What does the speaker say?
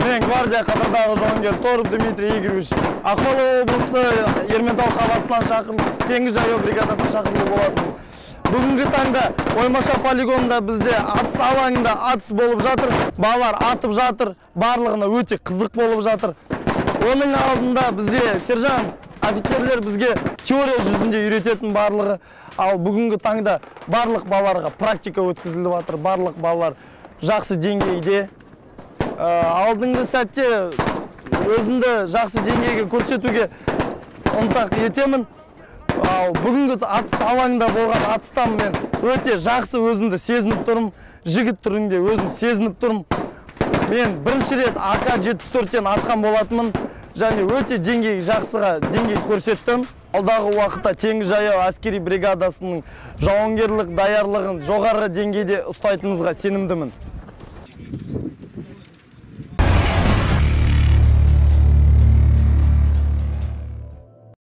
Мен гвардия қатардағы жауынгер Торов Дмитрий Игоревич, Ақмола облысы Ерментау қаласынан шақырылып, теңіз жаяу бригадасына шақырылу болатын. Бүгінгі таңда Оймаша полигонында бізде атыс алаңында атыс болып жатыр. Балалар атып жатыр, барлығына өте қызық болып жатыр. Оның алдында бізде сержант, офицерлер бізге теория жүзінде үйрететін барлығы. Ал бүгінгі таңда барлық балаларға практика өткізіліп жатыр, барлық балалар жақсы деңгейде. Алдыңғы сәтте өзімді жақсы деңгейге көрсетуге ынтақ етемін. Ал бүгінгі атыс алаңында болған атыстан мен өте жақсы өзімді сезініп тұрмын. Жігіт түрінде өзім сезініп тұрмын. Мен бірінші рет АК-74-тен атқан болатынмын және өте деңгей жақсыға деңгей көрсеттім. Алдағы уақытта теңіз жаяу әскери бригадасының жауынгерлік даярлығын жоғары деңгейде ұстайтынымызға сенімдімін.